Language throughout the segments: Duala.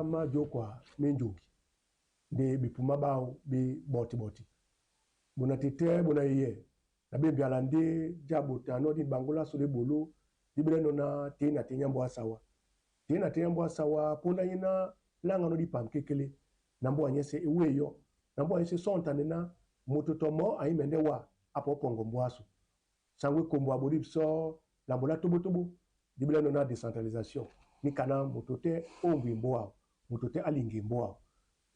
Ma jokwa me njongi nde bepuma ɓáō ɓé ɓɔ́ti-ɓɔ́ti. Ɓona tetɛ́ ɓona eyɛ́ na ɓé mbyala ndé já ɓotanɔ́ dí ɗiɓaŋgó láso lá eɓoló dí ɓélɛ́nɔ̄ ná tě na tě nyá mbɔ́ á sáwá. Tě na tě nyá mbɔ́ á sáwá póndá nyéná láŋganɔ́ dípam kékélé na mbóa nyɛ́sɛ̄ e wéyɔ́ na mbóa nyɛ́sɛ̄ e sɔ́ŋtanɛ ná moto tɔ mɔɔ́ a yímɛndɛ́ wá á pɔɔ́ pɔŋgɔ mbóa ásu. Saŋgó e kombo a ɓodí bisɔ́ lambo lá tóɓótóɓó dí ɓélɛ́nɔ̄ ná décentralisation níka ná moto tɛ́ ó ombwi mbóa awo, moto tɛ́ á liŋgi mbóa awo.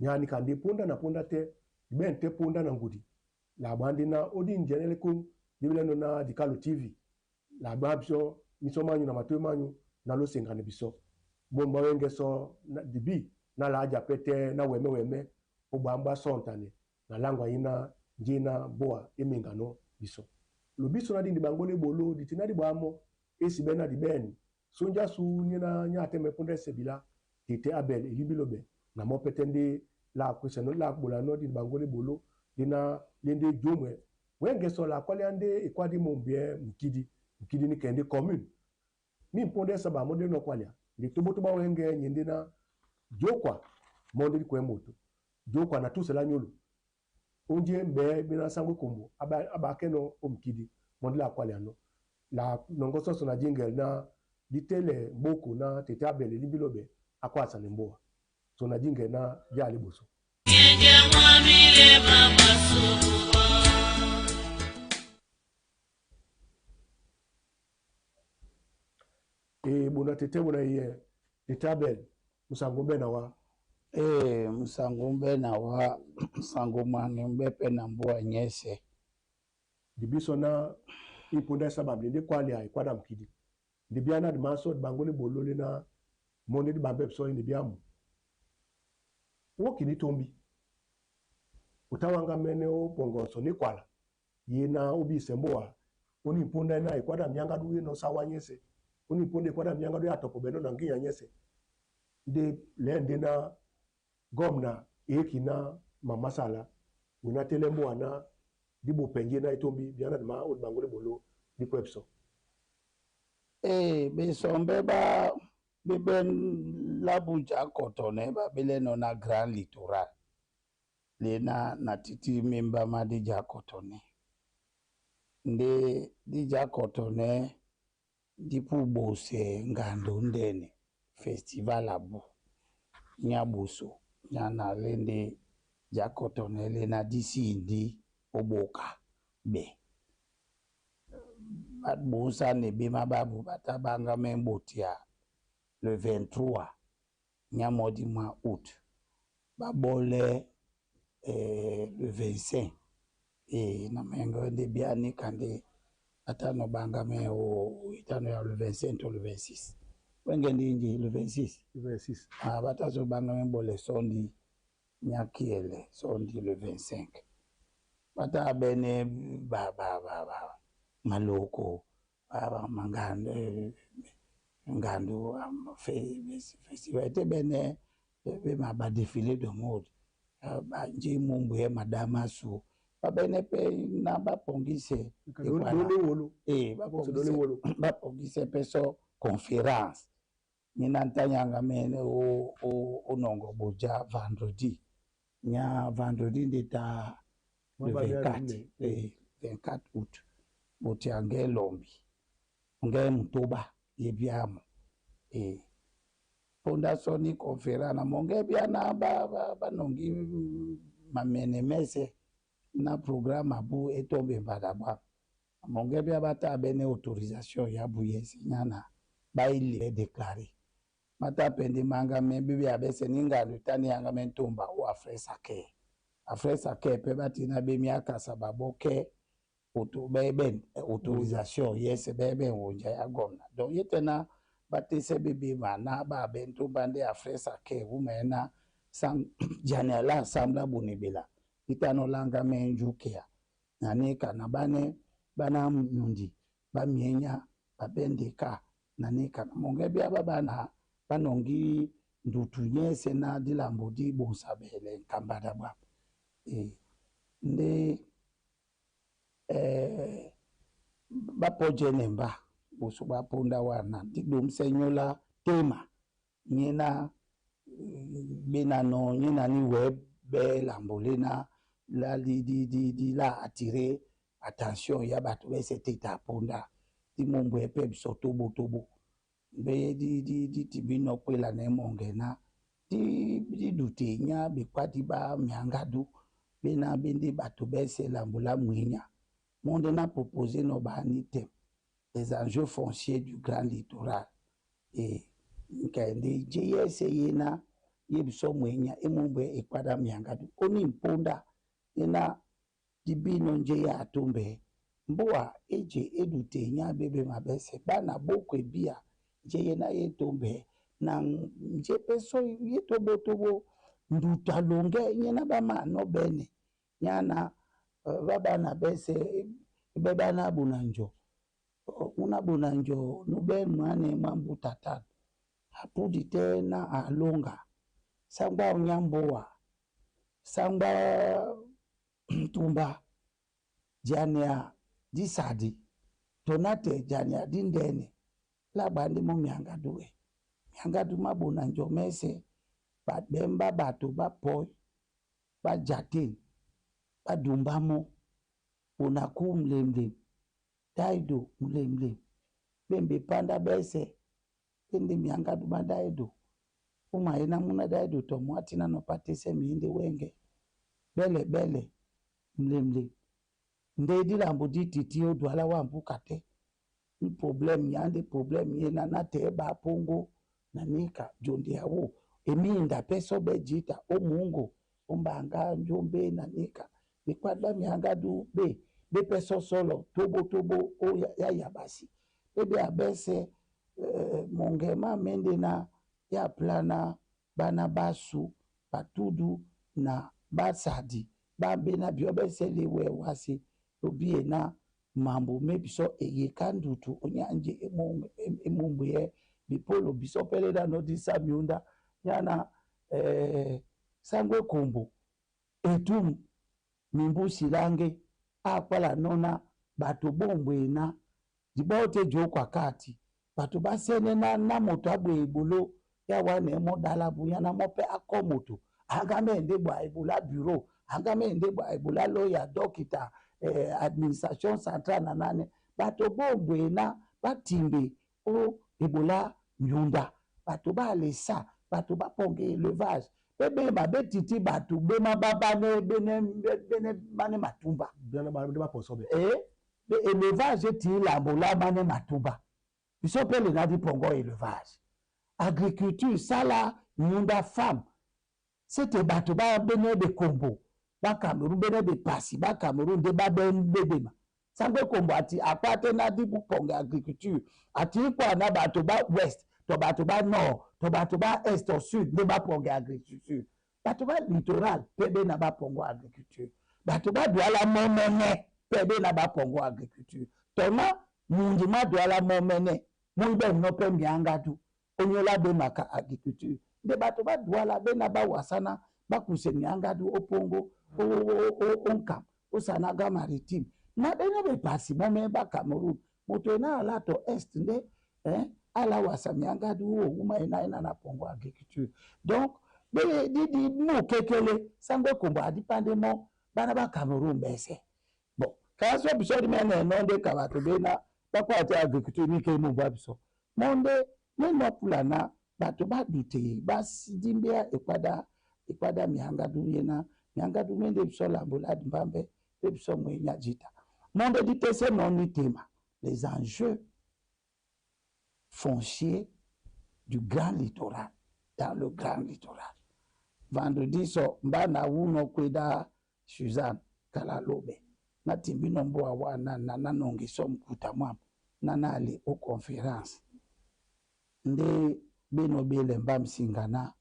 Nyá níka ndé póndá na póndá tɛ́ di ɓɛ̂n tɛ́ póndá na ŋgudi la ɓwǎ ndé ná ó dí njɛnɛ́ kóŋ dí ɓélɛ́nɔ̄ ná Dikalo TV la ɓwǎ bisɔ́ mísɔ mányu na matôy mányu ná ló seŋganɛ bisɔ́. Bôn ɓá wɛ́ŋgɛ̄ sɔ́ dibi ná lǎja pɛ́ tɛ́ ná wɛmɛ́-wɛmɛ́ ó ɓwǎm ɓá sɔ́ŋtanɛ na láŋgwa íná njé ná mbóa é meŋganɔ́ bisɔ́. Lobísɔ́ ná dí ɗiɓaŋgó lá eɓoló di te ná dí ɓwǎ mɔ́ é síɓɛ́ ná di ɓɛ̂n sónja ásu nyéná nyá a tɛ́mɛ́ póndɛ́sɛ bilá tetɛ́ Abel elimbi lóɓɛ na mɔ́ pɛ́ tɛ́ ndé la kwesɛnɔ́ la ɓolanɔ́ dí ɗiɓaŋgó lá eɓoló ndé ná lé ndé jǒmwɛ wɛ́ŋgɛ̄ sɔ la kwáliá ndé ekwá dí mō mbwiɛ mukídi, mukídi ní kɛ ndé commune. Mí mpóndɛ́ sáɓa mɔ́ dé nɔ́ kwalia nde tóɓótóɓó á wɛ́ŋgɛ̄ nyɛ ndé ná jókwa mɔ́ ndé dí kwɛ̌ moto, jókwa na túsɛ lá nyólo. Ónjé mɓɛ̌ ɓé ná sáŋgó e kombo á ɓákɛ́nɔ̄ ó mukídi mɔ́ ndé la kwálianɔ́. La nɔŋgɔ́ sɔ́sɔ̀ na jíŋgɛl ná dí télɛ mbóko ná tetɛ́ Abel elimbi lóɓɛ á kwásanɛ mbóa. So na jíŋgɛl ná já líɓoso. E bona tetɛ́ bona eyɛ́ tetɛ́ Abel musaŋgó ḿɓɛ́ na wá. Ee, musaŋgó ḿɓɛ́ na wá, musaŋgó mwani mú ɓɛ́ pɛ́ na mbóa nyɛ́sɛ̄. Di bísɔ́ ná í póndá é sáɓa ndé kwália ekwá ɗá mukídi. Nde bíá ná di máásɔ́ ɗiɓaŋgó lá eɓoló lé ná mɔ́ ndé dí ɓambɛ́ bisɔ́ índɛ byámu. Wóki ní tómbi. O tá wáŋgámɛ́nɛ́ ó pɔŋgɔnsɔ ní kwala yé ná ó bísɛ mbóa ó ní póndá ná ekwá ɗá myáŋgádú é nɔ́ sáwá nyɛ́sɛ̄. Ó ní póndá ekwá ɗá myáŋgádú é atɔpɔbɛnɔ́ na ŋgínya nyɛ́sɛ̄. Ndé lɛ̌n ndé ná gɔmna e éki ná mam má sálá wena télɛ́ mbóa ná dí ɓopɛnjé ná e tómbi bíá ná di má ó ɗiɓaŋgó lá eɓoló dí kwɛ́ bisɔ́. Ee, ɓesɔmbɛ́ ɓá ɓé ɓɛ́n lá Djá-Kɔtɔnɛ́ ɓá ɓélɛ́nɔ̄ ná Grand Littoral léná na títí mémbá má dí Djá-Kɔtɔnɛ́. Ndé dí Djá-Kɔtɔnɛ́ dí púɓosɛ ŋgando ńdɛ́nɛ, festival abú nyá ɓoso nyá na lé ndé Djá-Kɔtɔnɛ́ léná dí síndí ó ɓoka ɓɛ. Ɓá ɓosá na ebéma ɓábú ɓá tá ɓáŋgámɛ́ ɓotea le 23 nyá mɔ́ dí mwá août. Ɓá ɓɔ́lɛ́ le 25 e na mɛŋgɔ́ ndé bíá níka ndé ɓá tánɔ̄ ɓáŋgámɛ́ o e tánɔ̄ ya le 25 to le 26. Wɛ́ŋgɛ̄ ndé inji le 26. Le 26. Ah, ɓá tá so ɓáŋgámɛ́ ɓɔlɛ sɔ́ndi nyá kiɛlɛ sɔ́ndi le 25. Ɓá tá ɓɛ́nɛ́ ba, ba, ba, ba, maloko, ba, ba, mangando, ngando, festival te ɓɛ́nɛ́ ɓé ma ba défilé de mode. Ba nji mumbwe madamasu. Ba ɓɛ́nɛ́ pe na ba pongise Dole wolo. Eh, ba Dole pongise wolo. ba pongise pe so conférence. Ni na ntanyanga mene o, o, o nongo boja vendredi. Nya vendredi ndeta le 24, eh, 24 août. Botia nge lombi. Nge mutoba yebiamo. Eh. Ponda soni conférence na monge bia na ba ba, ba nongi mamene mese na programme abu etombe mbada bwa. Monge bia bata bene autorisation ya buyesi nyana ba ile déclarer. Mata pende manga me bibi abese ninga lutani yanga me ntumba o afresa ke. Afresa ke pe batina be miaka sababoke auto beben autorisation yes beben wonja ya gomna. Donc yetena batese bebe mana ba bentumba nde afresa ke umena sang janela assemblée bonebela. Itano langa me njukia. Nane kana bane bana nyundi ba mienya ba bendeka nane kana monge bia baba na banongi ndutu nyese na dilambo di bonsabele nkambada bwa. E, nde, bapoje nemba boso baponda wana di domsenyola tema nyena Bena no nyina ni web be lambolena la di di di di la attirer attention ya bato bese teta ponda di mombo epe biso tobo tobo be di di di tibino kwela na mongena di di dute nya bekwadi ba miangadu bena bende bato bese lambola mwinya monde na proposé no ba ni thème les enjeux fonciers du grand littoral et nkende JSE yena ye biso mwenya emombo ekwada miangadu oni mponda ena dibino nje ya atombe mboa eje edute nya bebe mabese bana boko ebia nje yena ye tombe na nje peso ye tobo tobo nduta longe nyena ba no bene nyana babana bese bebana bunanjo una bunanjo nube mwane mwambuta tano apudi tena alonga sangwa nyamboa sangwa ntumba jania disadi tonate jania dindene labandi mu miangadu e miangadu mabona njomese babemba bato bapoy bajatin badumbamo bonaku mlemlem daido mlemlem bembe panda bese bende miangadu badaido umayena muna daido to mwatina no patese miinde wenge bele bele mlemlem nde dilambo dititi odwala wambuka te ni problème yande problème yena na te ba pongo na nika jonde yawo eminda peso bejita omungo ombanga njombe na nika bikwada mianga du be be peso solo tobo tobo o ya, ya yabasi bebe abese mongema mende na ya plana bana basu batudu na basadi bambe na bio bese lewe wasi obie na mambo me biso eyeka ndutu onyanje emumbu ye bipolo biso peleda no disa miunda yana sangwe kombo etum mimbusi lange akwala nona bato bombwena dibote jokwa kati bato basene na moto abwe ebolo ya wana emodala buya na mope akomoto angame nde bwa ebola bureau angame nde bwa ebola lawyer dokita administration centrale na nane bato bombwena batimbe o ebola nyunda bato balesa bato baponge élevage bebe babetiti bato bema babane bene bene bane matumba Bien ba ba poso be. Be élevage ti lambola bane matumba biso mpe lena di pongo élevage agriculture sala nyunda femme c'était bato ba bene be kombo ba Cameroun bene be pasi ba Cameroun de ba ben bebema sangwe kombo ati apate na di pongo agriculture ati kwa na bato ba west to bato ba nord to bato ba est to sud nde ba pongo agriculture bato ba littoral pe be na ba pongo agriculture bato ba Douala momene pe be na ba pongo agriculture toma mundi ma Douala momene muibe no pe miangadu onyola be maka agriculture nde bato ba Douala be na ba wasana bakuse miangadu opongo o onkam osanaga maritime na bene be pasi mome ba Cameroun moto ena ala to est nde ala wasa miangadu o uma ena ena na pongo agriculture donc be di di mu kekele sangwe kombo adipande mo bana ba Cameroun bese bon kaso biso di mene no nde ka bato bena bakwa ate agriculture ni ke mu ba biso monde ne no pula na bato ba dute ba sidimbea ekwada ekwada miangadu yena miangadu mende biso lambola mbambe pe biso mwenya jita monde di tese non ni tema les enjeux fonciers du grand littoral dans le grand littoral vendredi so mbana wuno kweda Suzanne Kalalobe na timbino mboa wana na nanongi so mkuta mwam na nali o conférence nde beno bele mbamsinga na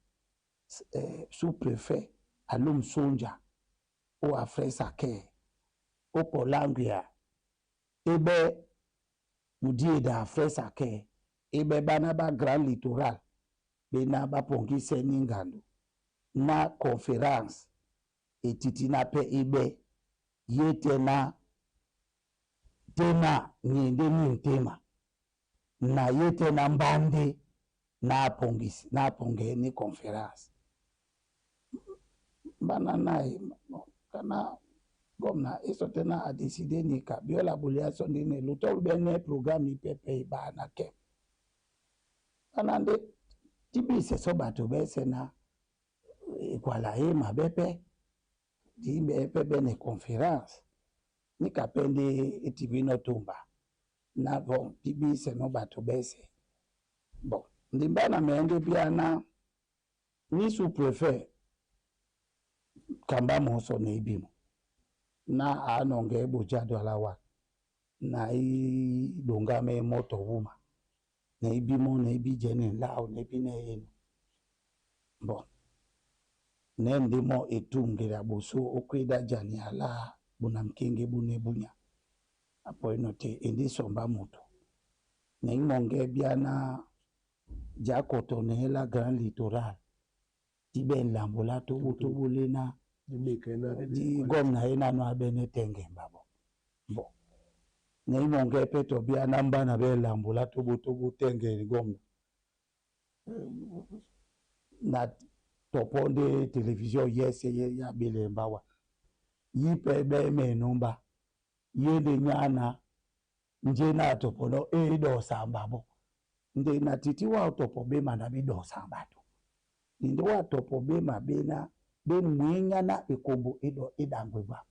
sous-préfet Alum Sonja o afresa ke o polanguia ebe mudie da afresa ke ebe bana ba grand littoral bena ba pongise ningando na conférence etiti na pe ebe yete na tema nyende ni ntema na yete na mbande na pongisi na ponge ni conférence Mbana na ye kana gomna e sɔ tɛ na a décidé nika biola boli asɔ ndine lutɔ bene programme ni pepe ibana ke. Kana nde tibise so bato bese na ekwala ye mabepe di bepe bene conférence nika pende etibino tumba na bon tibise no bato bese bon ndimba na mende biana ni sous préfet kamba moso na ibimo na anonge ebojado alawa na idongame moto wuma na ibimo na ibijene lao na ibine eno bon ne ndimo etungela boso okweda jani ala buna mkenge bune bunya apo ino te endi somba moto na imonge biana jakoto ne la grand littoral tibe lambola tobo tobo lena di gomna ye nano abene tenge mbabo bon na imonge pe to biana mbana be lambola tobo tobo tenge gomna na topo nde télévision yese ye ya belemba wa yi pe be menumba ye de nyana nje na topo no e do samba bo nde na titi wa topo be mana bi do samba to nde wa topo be ma be na be mwinya na ekombo edo edangwe ba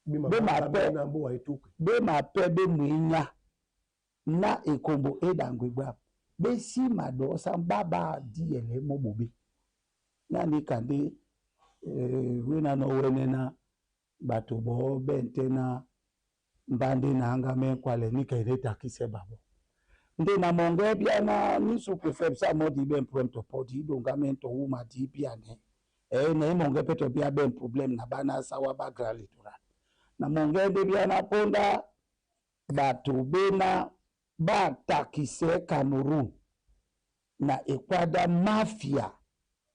be ma pe pe na mbo etukwe be ma pe be mwinya na ekombo edangwe ba be si ma do samba ba di ele mo bobe nani kande wena no wene na bato bo bente na mbande na anga me kwale ni kere takise babo nde na monge bia na ni sous préfet sa mo di ben problème to podi do nga men to wuma di bia ne e na monge pe to bia ben problème na bana sawa ba grand littoral na monge de bia na ponda bato bena ba takise Cameroun na ekwada mafia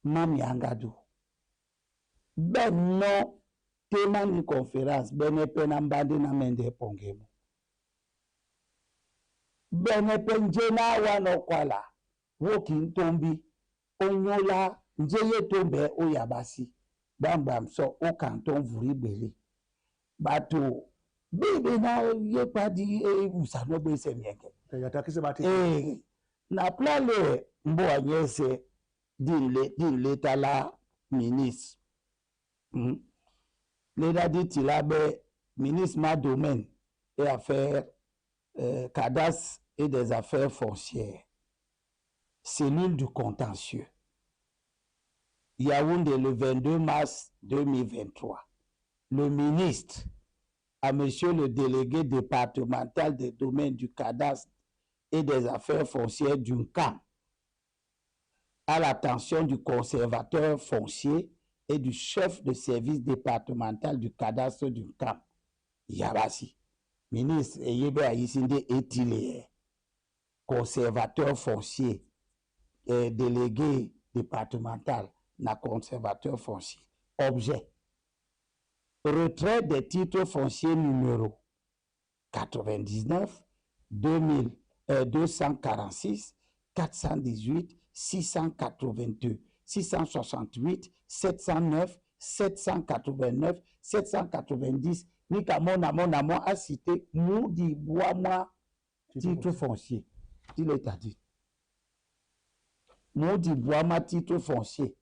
mami angadu ben no tema ni conférence bene pe na mbande na mende pongemo bene pe nje na awa n'ọkwala woki ntombi onyola nje ye tombe oyabasi gbamgbam so o kanton vuri gbele bato bebe na ye kpadi e usano gbese mienge ya takise bati eh na plale mbo anyese din leta la ministre leda di tilabe ministre ma domaine et affaires cadastre et des affaires foncières, cellule du contentieux, Yaoundé le 22 mars 2023. Le ministre à monsieur le délégué départemental des domaines du cadastre et des affaires foncières d'UNCAM, à l'attention du conservateur foncier et du chef de service départemental du cadastre d'UNCAM, Yabasi. Ministre Eyebe Ayisinde Etile, conservateur foncier, et délégué départemental na conservateur foncier. Objet: retrait des titres fonciers numéro 99 2000, 246 418 682 668 709 789 790 nika mona mona mo a cité Moudi Bois titre foncier. Il est à dire. Moudi Bois titre foncier.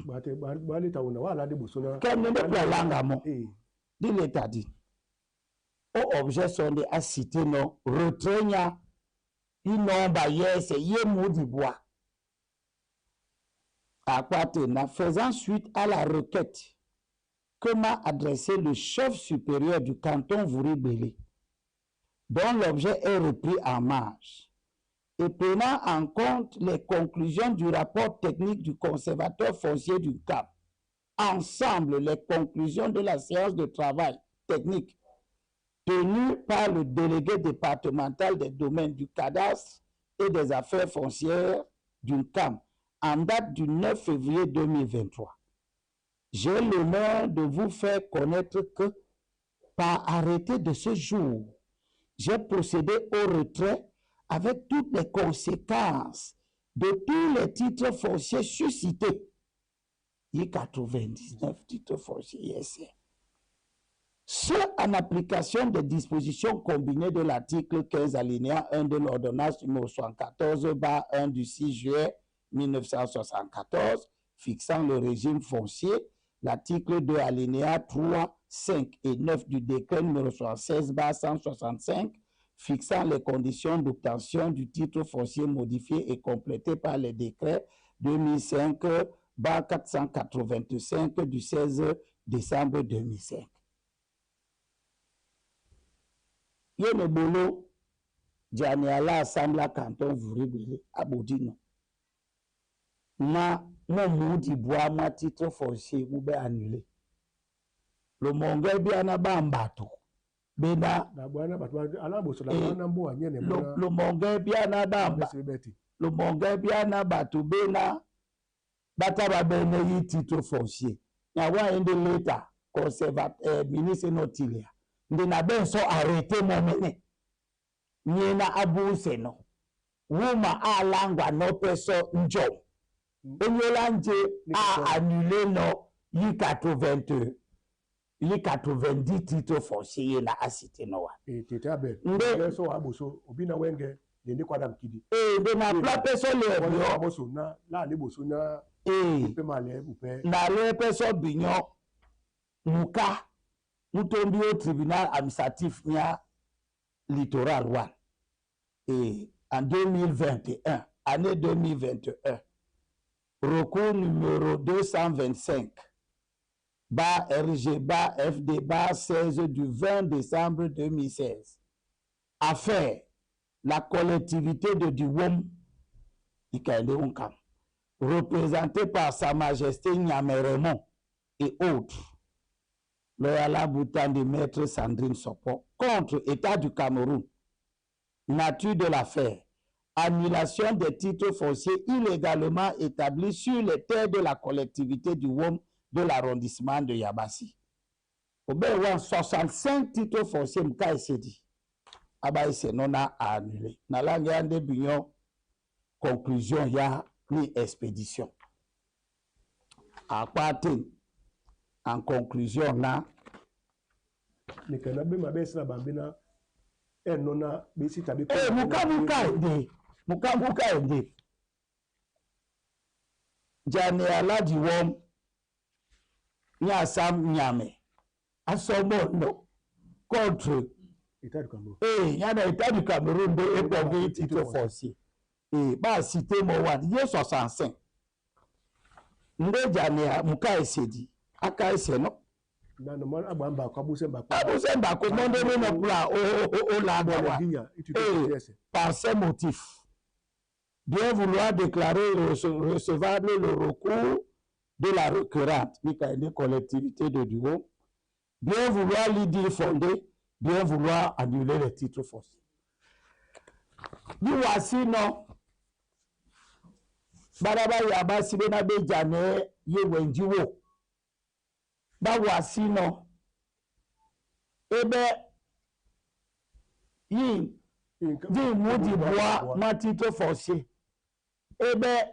Bate ba leta una wala de bosona Comme ne peut langa mo. Eh Il est à dire. Au objet sonde a cité non retrait nya inomba yes ye Moudi Bois. Akwate faisant suite à la requête que m'a adressé le chef supérieur du canton Vouri-Bélé, dont l'objet est repris en marge, et prenant en compte les conclusions du rapport technique du conservateur foncier du Cap, ensemble les conclusions de la séance de travail technique tenue par le délégué départemental des domaines du cadastre et des affaires foncières du CAM en date du 9 février 2023. J'ai l'honneur de vous faire connaître que, par arrêté de ce jour, j'ai procédé au retrait avec toutes les conséquences de tous les titres fonciers suscités. Yi 99 titre foncier yese. Ce, en application des dispositions combinées de l'article 15 alinéa 1 de l'ordonnance numéro 74-1 du 6 juillet 1974 fixant le régime foncier, l'article 2 alinéa 3, 5 et 9 du décret numéro 76-165 fixant les conditions d'obtention du titre foncier modifié et complété par les décrets 2005-485 du 16 décembre 2005. Ye bolo jani ala assemblée canton Vuribele abodino na mo mudi bois ma titre foncier ou be annulé le monga biana bambato bena na bwana bato ala boso na bwana mbo anyene le monga biana bamba le monga biana bato bena bata ba bene yi titre foncier na wa ende leta conservateur ministre notilia nde na benso arrêté momene nyena abuse no wuma alangwa no peso njo onyola nje a annulé no yi 82 yi 90 titre foncier ye na asité no wa e tete abe nde so aboso obina wenge nde kwa damkidi e nde na pla peso le bio aboso na la le boso na e pe male upe na le peso binyo muka mutombi au tribunal administratif nia littoral 1 et en 2021 année 2021 recours numéro 225 bar RG bar FD bar 16 du 20 décembre 2016 affaire la collectivité de Diwom représentée par Sa Majesté Nyame Raymond et autres Loyala Boutan de Maître Sandrine Sopo contre État du Cameroun. Nature de l'affaire. Annulation des titres fonciers illégalement établis sur les terres de la collectivité du Wom de l'arrondissement de Yabassi. Au 65 titres fonciers m'ka esedi. Aba ese non a annulé. Na langue ande bignon conclusion ya ni expédition. Akwaten en conclusion na nikana be mabesa bambina enona besita be mukamuka ende jane aladi wom ni asam nyame asomo no contre État du Cameroun yana État du Cameroun de éponge titre foncier et ba cité mo wan ye 65 nde jane muka esedi aka ese no par ces motifs, bien vouloir déclarer recevable le recours de la requérante, collectivité de Duo, bien vouloir lui dire fondé, bien vouloir annuler les titres fonciers. Nous voici non. Baraba yaba sibena bejane ye wenjiwo. Ba wasi no ebe yin di mu di bois ma titre foncier ebe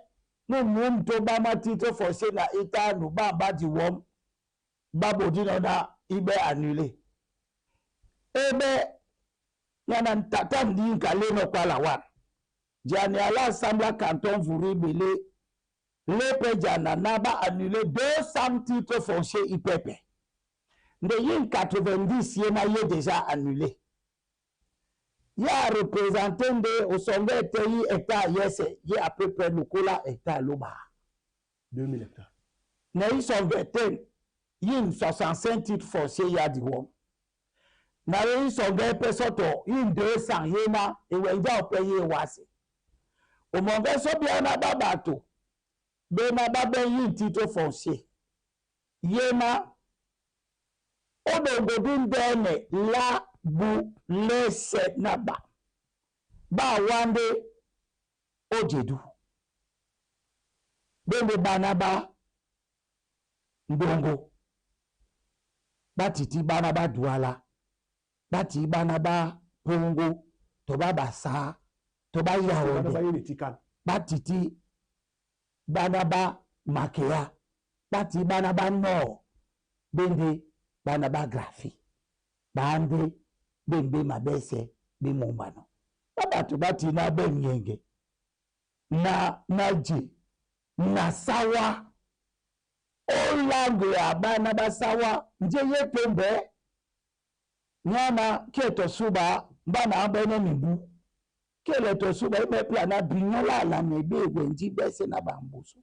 nu mu to ba ma titre foncier na ita nu ba ba di wom ba bodi no na ibe annulé ebe yana tata ndi kale no kwala wa jani ala assemblée canton vuri bele lepe jana naba annulé 200 titres fonciers IPP. Nde yin 90 yena ye déjà annulé. Ya représenté nde au sommet yi hectare yese ye à peu près lukola hectare loba. 2000 hectares. Na yi sommet yin 65 titres fonciers ya di wom. Na yi sommet pesoto yin 200 yena ewenja ope ye wase. O monge so bia na babato. Bena babe yin titre foncier. Yena odongodu ndene la bu lese naba. Ba wande ojedu. Bende banaba ndongo. Batiti banaba Douala. Bati banaba Pongo. Toba basa. Toba Yaounde. Batiti banaba Makea. Bati bana ba nord bende bana ba grafi bande bembe mabese bimumbano babato batina bengenge na naje na sawa olango ya bana basawa nje ye tombe nyama kieto suba bana ambene mibu kele to suba ibe plana binyola la mebe wenji bese na bambuso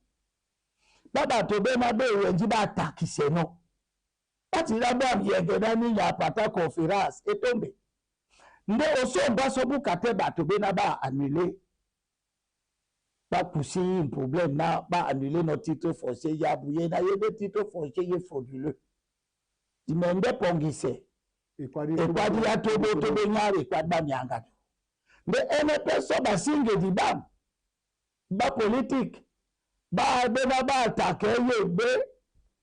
babato be ma be wenji ba takise no bati la ba yenge na ni ya pata conférence etombe nde osomba sobuka te bato be na ba annuler ba pousser un problème na ba annuler nos titres fonciers ya bouye na yebe titre foncier ye frauduleux dimende pongise ekwadi ya tobo tobo nyare ekwadi ba mianga nde ene so basinge di bam ba politique ba be na ba attaquer ye be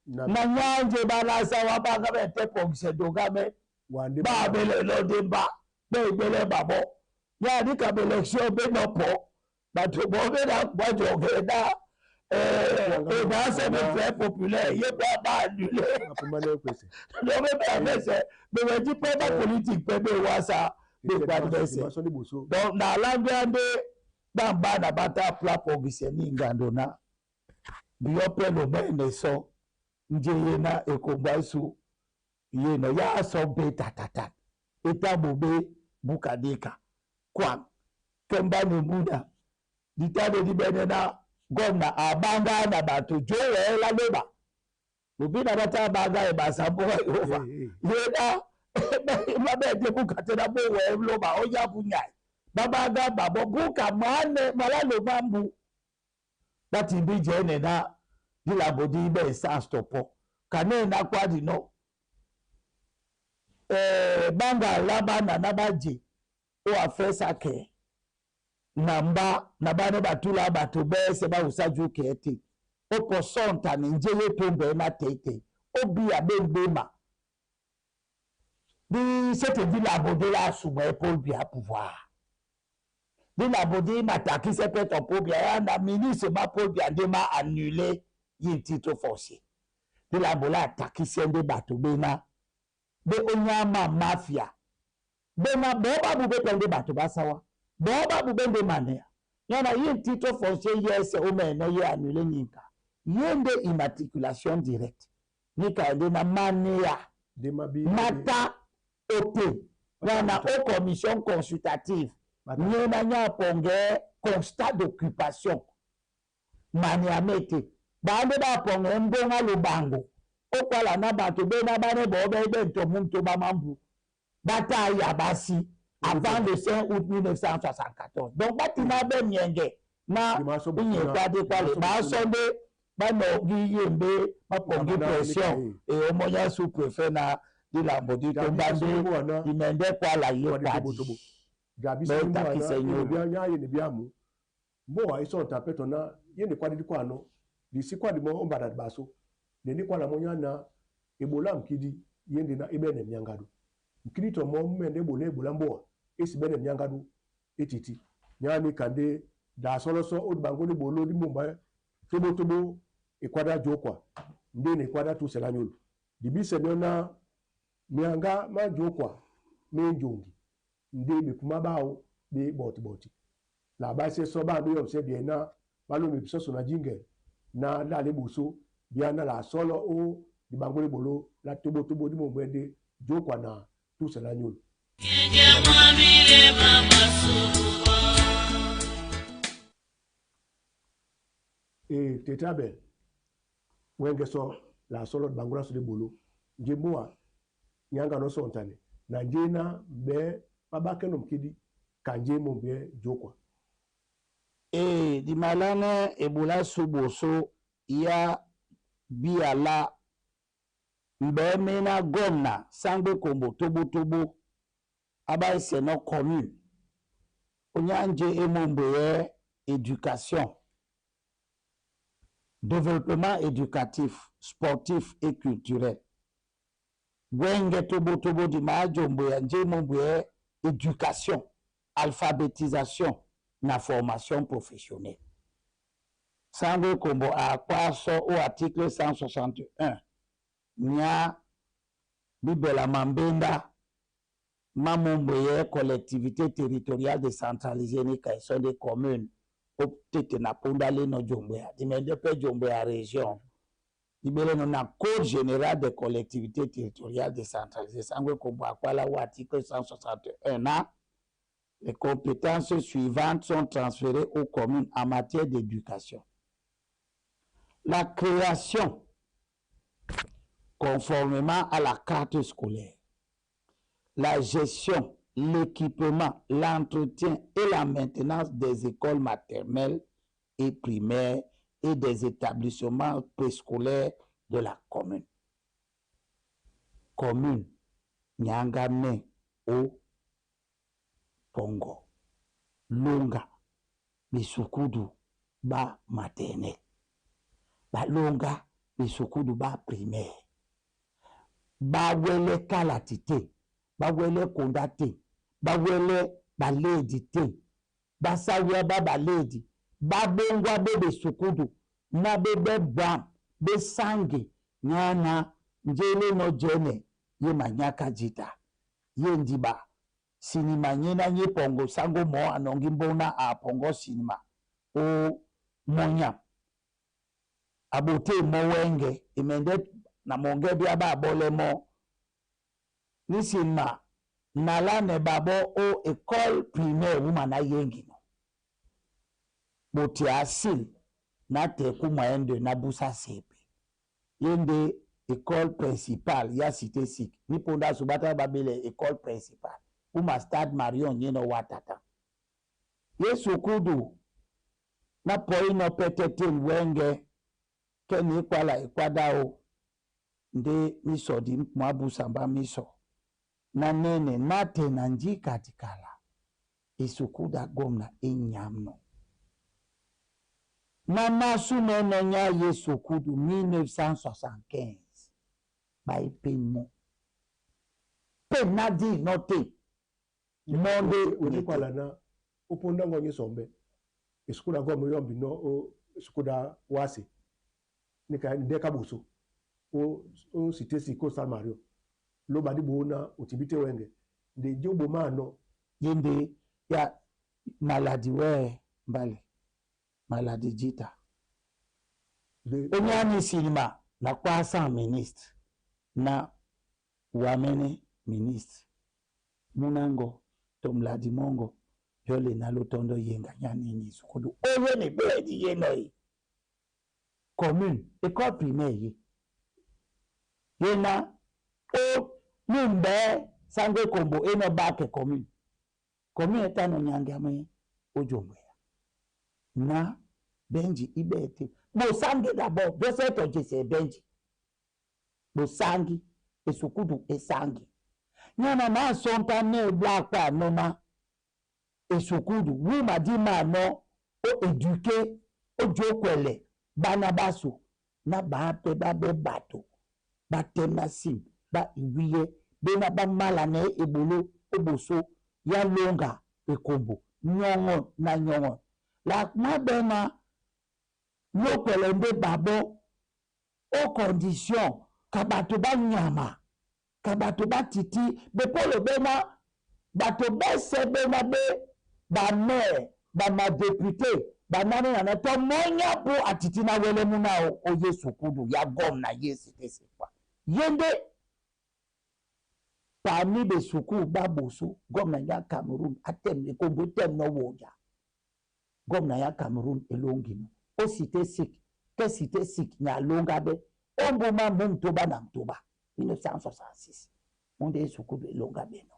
na nyanje balasa wa banga be te pongise dogame ba bele lo de ba be bele babo ya di ka élection be no po bato bo be na kwajo ke na eh ba se me fait populaire ye ba ba annulé no be ba mese be be di pe ba politique pe be wa sa be ba mese donc na langue nde ba ba na bata pla pongise ni ngando na biyo pe lo mene so nje ye na ekomba su ye no ya so be tatata eta bobe bukadika kwa kemba ni muda ditade di bene na gomna abanga na bato jowe la loba bobina bata abanga e basambo Yehova yena babe de bukate na bowe loba oya bunya babaga babo buka mane malalo bambu dati bi jene na dilabo di be sa stopo kane na kwadi no banga laba na baje o afesa ke namba na bana batula bato bese ba usaju kete o posonta ni nje tombe na tete obi abembema di cette ville abodé la souba pour bien pouvoir di la bodi mataki se peut ton pour bien na ministre ma pour bien de ma annuler yin titre foncier di la bola ataki sende bato bena be onyama mafia bena bo ba bu be pende bato basawa bo ba bu bende manea yana yin titre foncier yes o mene ye annulé nyinka yende immatriculation directe nika ende na manea mata ote wana o commission consultative nyena nya ponge constat d'occupation manea mete bande ba ponge mbonga lubango okwala na bato bena bane bo be nto muntu ba mambu bata ya basi avant le 5 août 1974. Donc, batina be nyenge na inye kwade kwale ba sonde ba no gi yembe ba pongi pression et au moyen sous préfet na di lambo di tombande imende kwala ye kwadi. Gabi se mo na nya ye ne biamu. Bo a iso tapeto na ye ne kwadi kwa no di si kwadi mo ombada baso. Ne ni kwala mo nya na ebola mkidi yende na ebene myangadu. Mkidi to mo mende bole ebola mboa esi bene myangadu etiti. Nyani kande da soloso odbango ni bolo di mumba tobo tobo ekwada jokwa. Nde ne kwada tu selanyolo. Dibise na myanga ma jokwa me njongi. Nde be kuma bao be boti boti. La base so ba be yo se bien na balo mi biso na jinge na la le buso bien na la solo o di bangole bolo la tobo tobo di momwende jokwa na tout cela nyolo. E tetabe wenge so la solo bangola so de bolo nje moa nyanga no so ntane na nje na be babake no mkidi kanje mo be jokwa. E di malane ebola suboso ya biala mbe mena gomna sangbe kombo tobo tobo aba ese no commune onyanje emombe ye éducation développement éducatif sportif et culturel wenge tobo tobo di majombo ya nje mombe ye éducation alphabétisation na formation professionnelle. Sango Ekombo akwa sɔ au article 161 nya bibela mambenda mamombo ye collectivité territoriale décentralisée ni question des communes tete na punda leno jombo ya dimende pe jombo ya région libele no na code général des collectivités territoriales décentralisées. Sango Ekombo akwala au article 161 na les compétences suivantes sont transférées aux communes en matière d'éducation. La création, conformément à la carte scolaire, la gestion, l'équipement, l'entretien et la maintenance des écoles maternelles et primaires et des établissements préscolaires de la commune. Commune, Nyangame, au Pongo, Lunga, Bisukudu, ba maternelle, ba Lunga, Bisukudu, ba primaire, ba wele kalati te, ba wele konda te, ba wele baledi te, basawia ba baledi, ba bongwa be besukudu, na be be bam, be sange, nyana, njele no jene, ye manyaka jita, ye ndiba, sinima nyena nye pongo sango mo anongi mbona a pongo sinima o monya abote mo wenge imende na monge bia ba bole mo ni sinima nala ne babo o école primaire wuma na yengi no bote asil na te ku moyen de na busa sepe yende école principale ya cité sik ni ponda subata babele école principale uma stade Marion nyeno watata Yesu kudu na poi no petete wenge keni ikwala ikwada o nde miso di mwabusa miso na nene na tena njika tikala isukuda gomna inyamno na nasu neno nya Yesu kudu 1975 by pemo penadi note monde otikwala na oponda ngo nyesombe esukuda gomo yombi no o esukuda wasi nika ndeka buso o o cité si ko San Mario lo badi bona otibite wenge nde jobo mano yende ya maladi we mbale maladi jita onyani sinima na kwasa ministre na wamene ministre munango tomladi mongo yole na lotondo yenga nyani sukudu oyo ne bedi yenoi commune école primaire ye yena o numbe sango kombo eno bake commune commune etano nyangame ojombo ya na benji ibete bosangi d'abord doseto jese benji bosangi esukudu esangi nyana na sonta ne blakpa nona esukudu wuma di ma no o eduke o jokwele bana baso na ba pe ba be bato ba tema sim ba iwiye bena ba mala na ebolo oboso ya longa ekombo nyongo na nyongo la ma bena lokwele nde babo o condition ka bato ba nyama ka bato ba titi bepolo bena bato bese bena be ba maire ba ma député ba nani nana to monya po atiti na wele muna o Yesu kudu ya gom na Yesu tese kwa yende parmi be suku ba boso gom na ya Cameroun atem le kombo tem no woja gom na ya Cameroun elongi no o cité sik ke cité sik nya longa be ombo ma mum toba na toba 1966 monde Yesu kudu elonga be no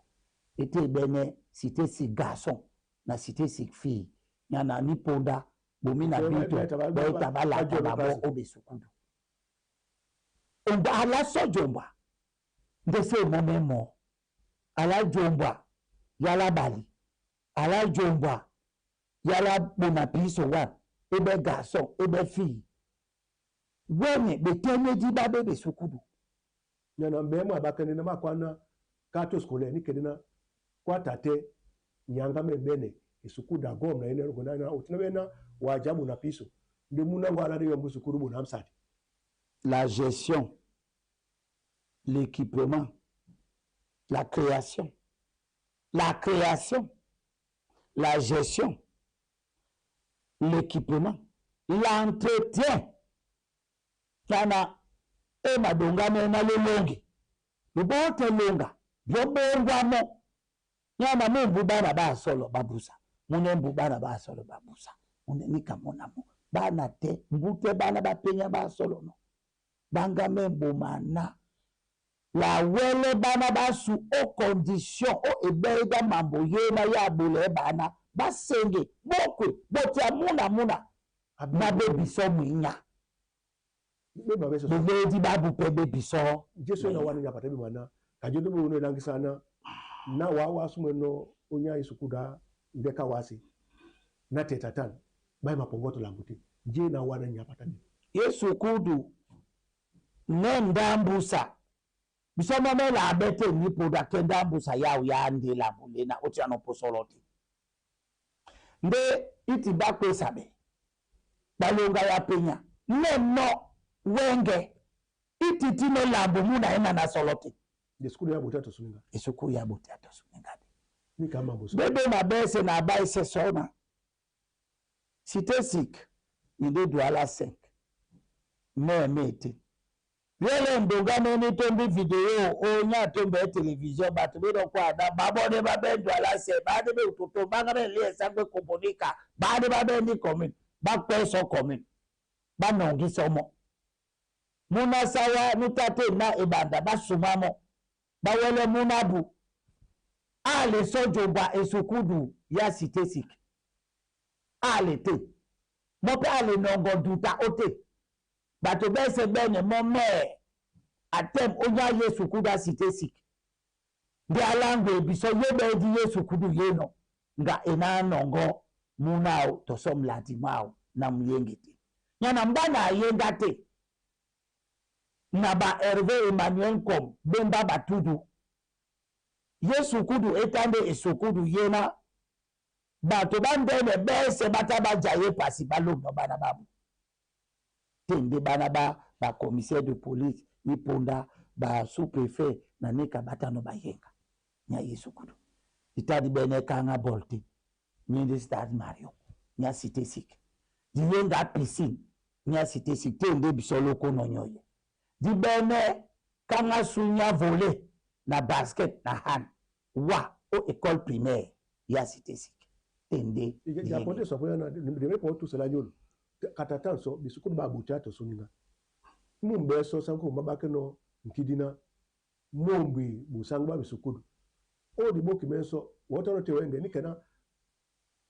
ete bene cité sik garçon na cité sik fille nyana ni ponda bomi na bito boita balata babo obesukudu omba ala sojomba ndese momemo ala jomba yala bali ala jomba yala bona piso wa ebe garçon ebe fille wene betemeji babe besukudu nyana mbemo abakene na makwana kato scolaire ni kedena kwa tate nyanga mebene esukuda gom na ene na otina bena wajabu na piso Nde muna ngo ala de yombo sukuru bona amsati. La gestion, l'équipement, la création, la création, la gestion, l'équipement, l'entretien. Tana e madonga mena lolongi lubote longa byobongwamo nyama mumbu bana basolo babusa munembu bana basolo babusa munenikamona mo bana te mbute bana bapenya basolo no banga membomana la wele bana basu o condition o ebeda mambo yena ya bole bana basenge bokwe botia muna muna na bebiso mwinya bebedi babu pe bebiso Jesu na wani nyapata bi mana kajodo bo no langisana na wa wa sumo no onya isukuda ndeka wasi na tetatan bai mapongoto lambuti je na wana nyapata bi Yesu kudu ne ndambusa bisomo mela abete ni poda ke ndambusa yao ya ndi lambule na otiano posoloti nde iti bakwe sabe balonga ya penya ne no wenge ititi no lambo muna ena na soloti de skulu ya botatu suminga esuku ya botatu suminga ni kama boso bebe na bese na baise sona cité sik inde Douala 5 mete lele ndonga meni tombi video onya tombe television bato bino kwa da babone babe Douala 5 bade be utoto banga be lie sangwe komponika bade babe ndi commune bakweso commune banongi somo munasawa nutate na ebanda basumamo bawele munabu ale sojogba esukudu ya cité sik ale te mope ale nongo duta ote bato bese bene mo mee atem onya yesu kudu a cité sik ndi alangwe biso ye bedi yesu kudu yeno nga ena nongo munao tosom ladimao na muyenge te nyana mbana ayenga te na ba Hervé Emmanuel kom bemba batudu yesu kudu etande esukudu yena bato bandene bese bata baja ye pasi balomba bana babu tende bana ba ba commissaire de police iponda ba sous-préfet na neka batano bayenga nya yesu kudu itadi bene kanga bolte nyende stade Mario nya cité sik diyenga piscine nya cité sik tende bisolo kono nyoye di bene kanga sunya voler na basket na hand wa au école primaire ya cité sik tende ya pote so na de me pour tout cela nyolo katatan so bisuku ba buta to suninga mumbe so sanko mabake no nkidina mombi busango ba bisukudu o di boki menso woto no te wenge ni kana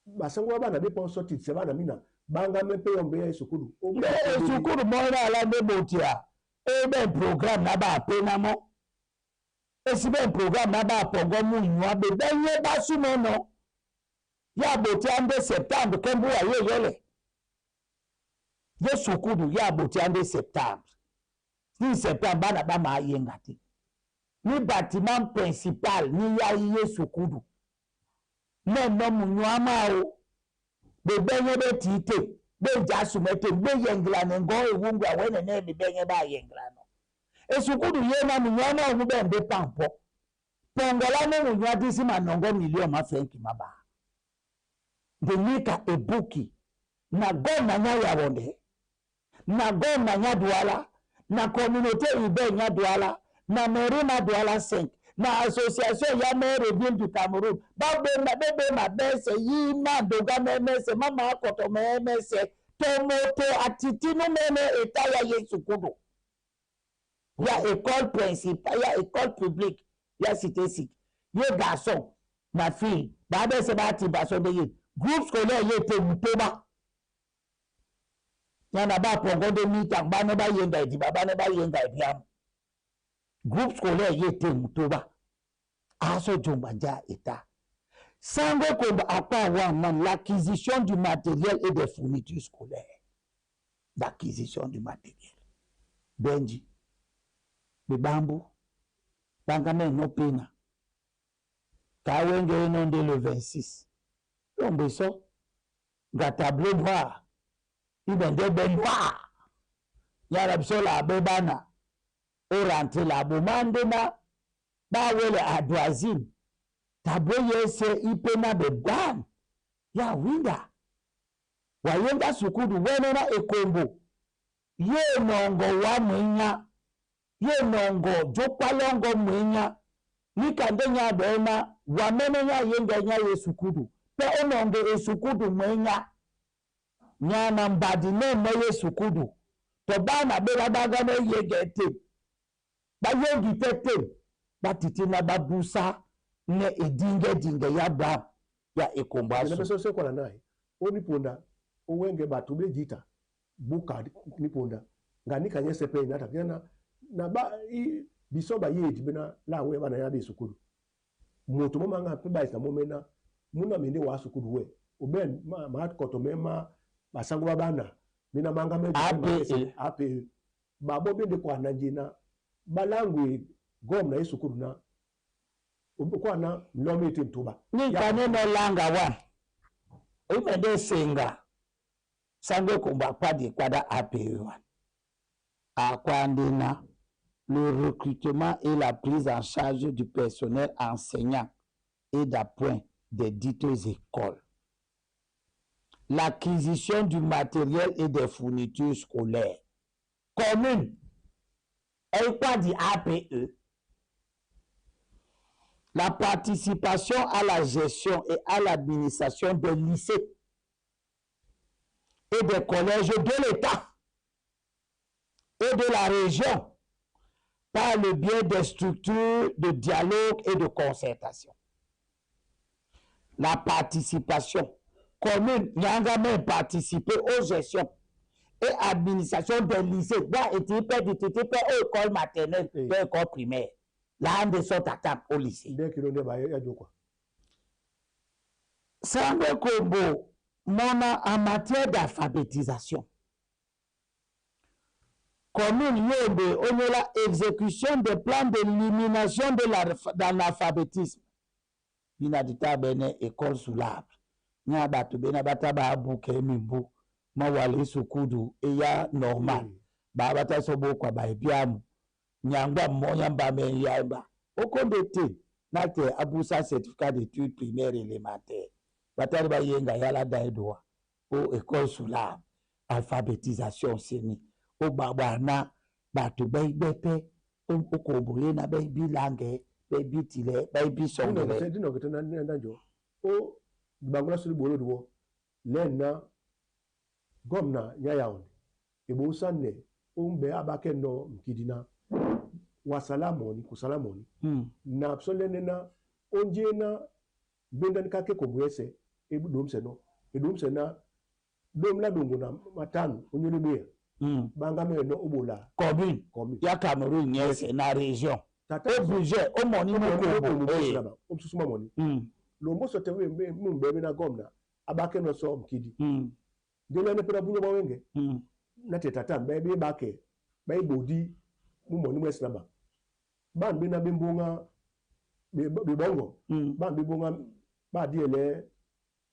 basango ba na be ponso ti se ba na mina banga mepe yombe ya isukudu nde esukudu mona ala nde botia ebe programme na ba pena mo esi be programme na ba pongo munywa be benye basumono ya botia nde septembre kembu ya yeyele ye sukudu ya botia nde septembre ni septembre bana ba ma yenga te ni bâtiment principal ni ya ye sukudu neno munywa ma o be benye be tite be jasumete be yengla ne ngo ewungu awene ne be benye ba yengla no esukudu ye na munywa ma o be nde pampo pongola ne munywa disi manongo million ma fenki maba ndenika ebuki na gona nya Yaoundé na gona nya Douala na communauté urbaine nya Douala na mairie na Douala 5 na association ya maire ville du Cameroun babemba bebe mabese yima ndoga memese mama akoto memese tomoto atitinu meme eta ya Yesu kudu ya école principale ya école publique ya cité sik ye garçon na fille babese bati baso de ye groupe scolaire ye te mutoba yana ba pongo de mita bana ba yenga ediba bana ba yenga ediam groupe scolaire ye te mutoba aso jomba eta sango komba akwa wan l'acquisition du matériel et des fournitures scolaires, l'acquisition du matériel benji bebambu bangame no pena kawenge nonde le 26 lombeso nga tableau noir Ibende be noir. Yala biso la be bana. O rentre la bo mandena ba wele ardoisine. Tabo yese ipena be ban. Ya winda. Wayenga sukudu wenena ekombo. Ye nongo wa mwenya. Ye nongo jopalongo mwenya. Nikande nya bena wamene nya yenga nya ye sukudu. Pe onongo esukudu mwenya. Nya na mbadi ne me ye sukudu. To bana be ba ne ye gete. Ba yengi tete. Ba titina ba busa ne edinge dinge ya ba ya ekombo Na aso. beso se kola naye. Oni ponda owenge bato be jita buka ni ponda nga ni kanye sepe na ta na ba i biso ba yeji bena la we bana ya be sukulu. Moto mo manga pe ba isa mo mena muna mende wa sukulu we. Oben ma ma koto mema basango babana mina manga me APE. APE. Babo bende kwa na jina balangwe gom na sukulu na kwa na mlomi te mtuba. Ni kane no langa wa. Imende senga. Sango komba kwadi kwada APE wa. Akwandena le recrutement et la prise en charge du personnel enseignant et d'appoint des dites écoles. L'acquisition du matériel et des fournitures scolaires. Commune. Et quoi dit APE? La participation à la gestion et à l'administration des lycées et des collèges de l'État et de la région par le biais des structures de dialogue et de concertation. La participation commune, nyanga même participer aux gestions et administration des lycées, aux écoles maternelles, aux écoles primaires. Là, on sont à table au lycée. Dès que l'on est ya jokwa. Sangwe Kombo, mona en matière d'alphabétisation. Commune Yombe, on a la exécution des plans d'élimination de l'analphabétisme. Binadita bene école sous l'arbre. Nya bato bena bata ba buke mimbu. Ma wale sukudu eya normal. Ba bata sobo kwa ba ebiamu. Nyangwa monya mba me yamba. Okonde te na te abusa certificat d'études primaires élémentaires. Batari ba yenga yala daedoa. O école sous l'arbre. Alphabétisation seni. O babana bato be bepe o okoboye na be bilange be bitile be bisongele. Dino ke tena nda jo. O bangula suli bolo duwo. Lena gomna nya yaonde. Ebo sanne umbe abake no mkidina. Wasalamoni kusalamoni. Na psolene na onje na benda nikake kombwese ebu domse no. Edomse na domla dongo na matano onyole bea. Banga me no obola. Commune. Commune. Ya Cameroun yes na région. Tata au budget au moni mo mo ko o susuma moni. Lombo so tewe mbe mbe na gomna abake no so mkidi. Ndele ne pera bunyo bawenge. Na te tata mbe be bake. Ba ibodi mu moni mo esnaba. Ba mbe na be mbonga be bongo. Ba mbe bonga ba diele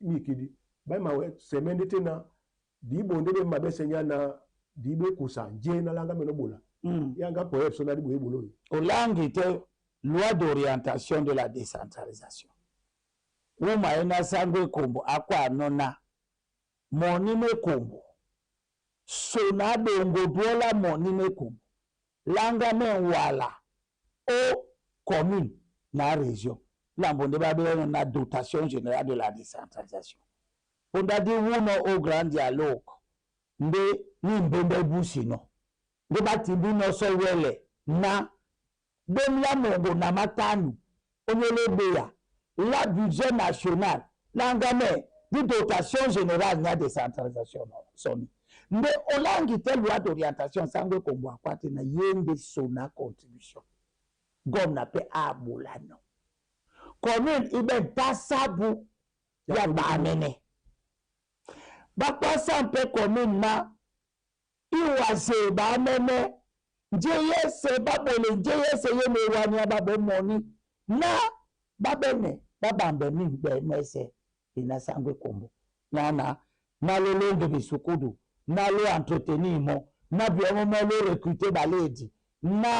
mikidi. Ba ma we semaine tena di bonde be mabese nya na dibe kusa nje na langa meno bola. Yanga po epso na dibo ebolo. Olangi te loi d'orientation de la décentralisation. Uma ena sangwe kombo akwa nona moni me kombo. Sona bongo dola moni me kombo. Langa me wala o commune na région. Lambonde babele na dotation générale de la décentralisation. Ponda di wuno au grand dialogue. Nde ni mbembe busino. Nde batimbi no so wele na domla mongo na matanu onyele beya la budget national langame di dotation générale na décentralisation soni. Nde olangi te loi d'orientation sangwe kombo akwate na yende sona contribution. Gomna pe abolano. Commune iben tasabu ya ba amene. Bakwasa mpe commune na iwase ba amene nje yese babole nje yese ye mewani ababe moni na babene babambe mimbe mese ina sangwe kombo nyana nalolonge bisukudu Na lo entretenir mɔ na biɔmɔ mɛ lo recruter baledi na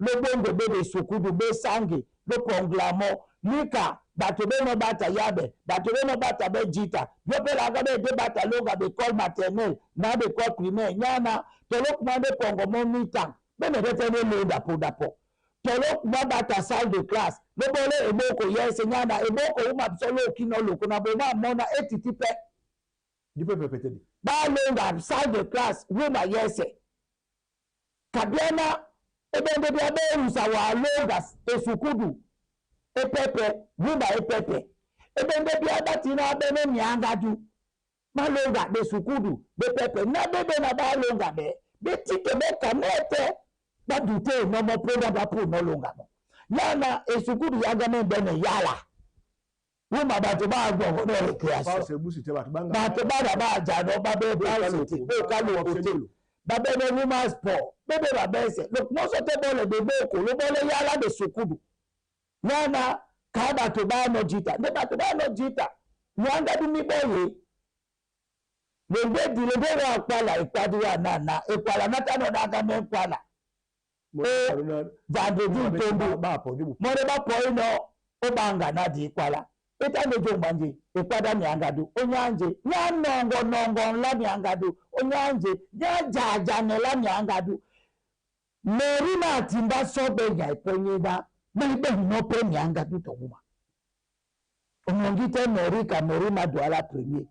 lobongo be besukudu besange lopongla mɔ nika bato beno bata yabe, bato beno bata bejita yo mpe laka bede bata longa bekole maternelle na bekole primaire. Nyana tolokuma be pongo mo mitan bene tete belonda podapo tolokuma bata salle de classe lobole eboko yese nyana eboko uma biso lokino loko na boma mona etiti mpe balonga salle de classe wuma yese kabiana ebende bia berusa walonga esukudu epepe wuma epepe ebende bia batina bene miangadu malonga besukudu bepepe na bebe na balonga be betike bekanete badute nomo mpo bapu nolonga mo yana esukudu yagame bene yala wuma bato bagbongo no récréation bato bana bajano babe basete bokaloko te babene wuma sport bebe babese moso te bole beboko lobole yala besukudu yana ka bato bano jita nde bato bano jita nyanga dumi boye lende di lende wa kwala ikwadi wa nana ekwala natano daga me kwala vendredi ntombo more bapo ino obanga na di kwala etande jombanje ekwada miangadu onyanje nya nongo nongo la miangadu onyanje nya jaja ne la miangadu meri na timba sobe nya iponyeda maibe no pe miangadu to wuma onyongite meri ka meri maduala premier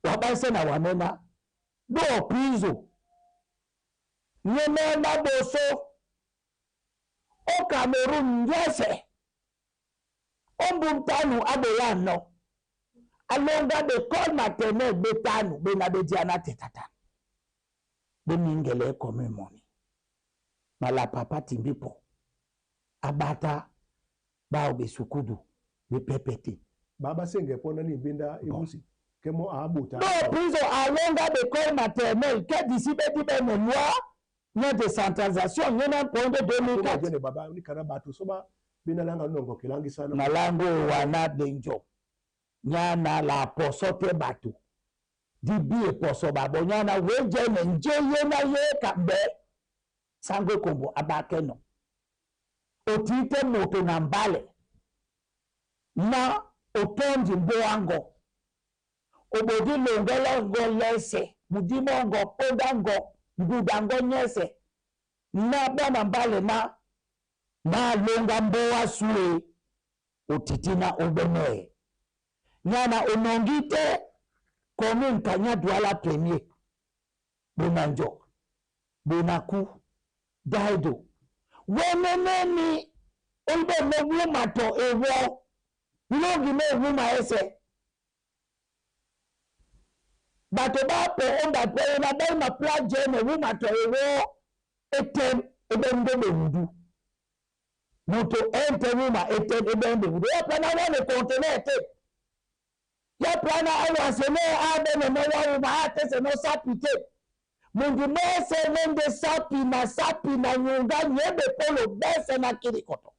wabase na wamena do prizo nyeme na boso o Cameroon yese ombumtanu aboya no alonga be call maternel betanu be na be diana tetata be mingele comme money mala papa timbipo abata ba obe sukudu be pepete baba senge pona ni binda ibusi kemo abuta do prison alonga be call maternel ke d'ici be di be loi na décentralisation nyena ponde 2004 baba ni kana bato soba bina langa nongo kilangi sana na lango wana denjo nyana la poso te bato di bi e poso babo nyana weje ne nje ye na ye ka be sango kombo abake no otite moto na mbale na otondi mboango obodi longolo ngo lese mudimo ngo ponda ngo nguda ngo nyese na bana mbale na na longa mboa sue otitina obene nyana onongite commune kanya Douala premier Bonanjo Bonaku Daido weneneni olbe mo wuma to ewo longi me wuma ese bato ba po onda pe na ba ma plaje me wuma to ewo etem ebe ndo be wudu moto ente wuma etem ebe ndo wudu ya plana wane conteneur ete ya plana awa sene abe me no wa wuma ate se no sapite mundu mese nende sapi na sapi na nyunga nyebe polo bese na kirikoto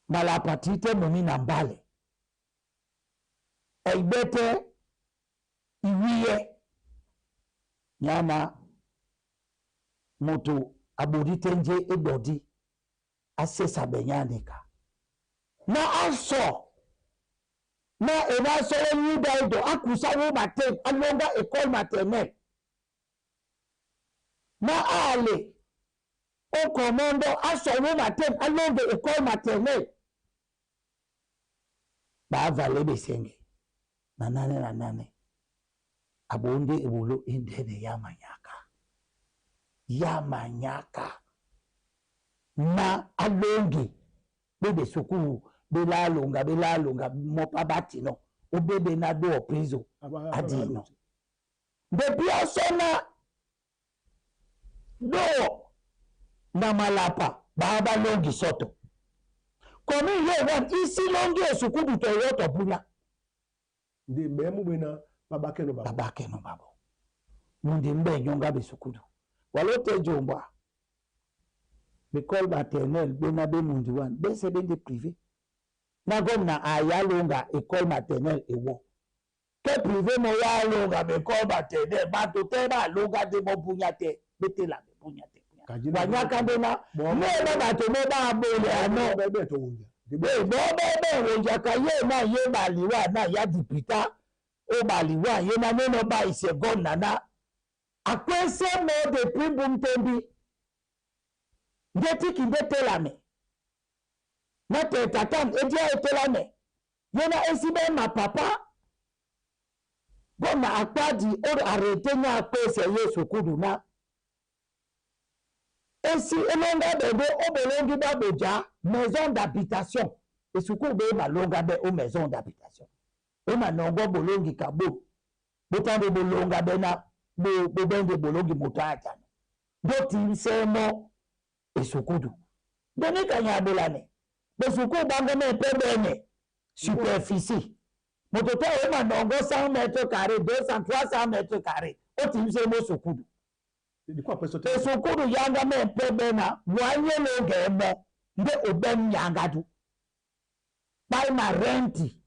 malapatite moni na mbale oibete iwiye nyana moto abodite nje ebodi asesa benyanika na aso na eba soro nyuda edo akusa wo matin alonga école maternelle na ale o commando aso wo matin alonga école maternelle ba vale besenge na nane na nane abonde ebolo indene ya manyaka ya manyaka na alongi bebe suku belalonga belalonga mopa batino obebe na do prison adino depuis asona do na malapa ba longi soto komi yo wan isi longi osukudu to yoto buna ndi bemu bena babakeno babo babakeno babo mundi mbe nyonga besukudu walote jomba l'école maternelle bena be mundi wan bese bende privé na gom na ayalonga école maternelle ewo Ke privé mo ya alonga beko batene bato te balonga te bobunya te betela bebunya te. Wanyaka nde na mebe bato me babole ano bobebe wonjaka ye na ye baliwa na ya dipita o baliwa ye na neno ba isegon nana akwese mo depuis bumtembi nde tiki nde telame na te tatan edia etelame ye na esibe ma papa goma akpadi o arrete nya akwese ye sukudu na esi elonga bebe obelongi baboja maison d'habitation esuku be malonga be o maison d'habitation e manongo bolongi kabo botande bolonga be na bobende bolongi moto atano ndoti semo esukudu ndoni kanyabolane besuku bango me pe bene superficie moto te o manongo 100 mètres carrés 200 300 mètres carrés oti semo sukudu. Esukuru yanga me mpebe na wanye loge emo nde obe nyangadu pai ma renti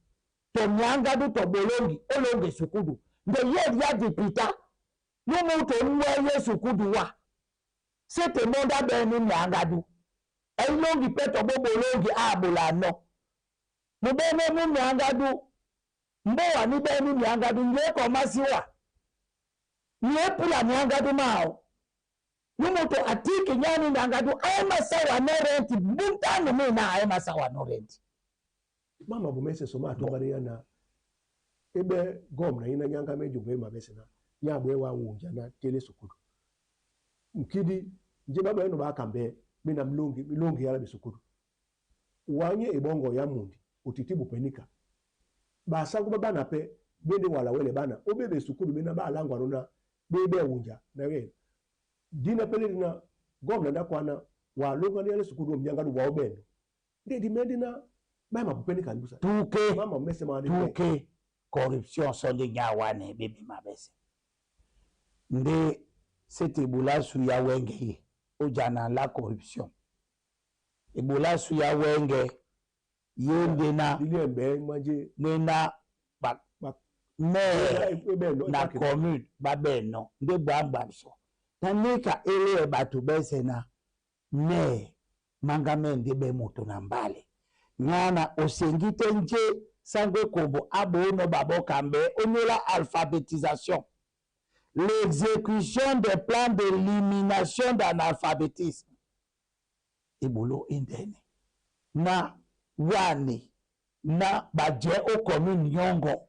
to nyangadu to bolongi olonge sukudu nde ye ya dipita numu to nwe ye sukudu wa sete monda be ni nyangadu elongi pe to bolongi abola no mubene mu nyangadu mbowa ni be ni nyangadu nge komasiwa ni epula nyangadu mao numoto atiki nyani nangadu aema sawa no renti buntano mina aema sawa no renti mama bomese soma atongare yana ebe gomna ina nyanga mejo be mabese na nyabwe wa wunja na tele sukudu mkidi nje baba yenu bakambe mina mlungi milungi yala bisukudu wanye ebongo ya mundi utitibu penika basangu baba pe bende wala wele bana obebe sukudu bena balangwa nona bebe wunja na we dina pele dina gomna ndakwana walonga ni yale sukudu mnyangadu wa obendo ndi dimendina mama bupenika mbusa tuke mama mese mani tuke corruption sonde nyawane bebe mabese nde c'était ebola su ya wenge ojana la corruption ebola su ya wenge yende na dilembe manje nena ba maire na commune babeno nde bwamba so tanika ele bato bese na maire mangame nde be moto na mbale ngana osengite nje sangwe kombo abono babokambe onyola alphabétisation l'exécution des plans d'élimination d'analphabétisme ebolo indene na wani na baje o commune nyongo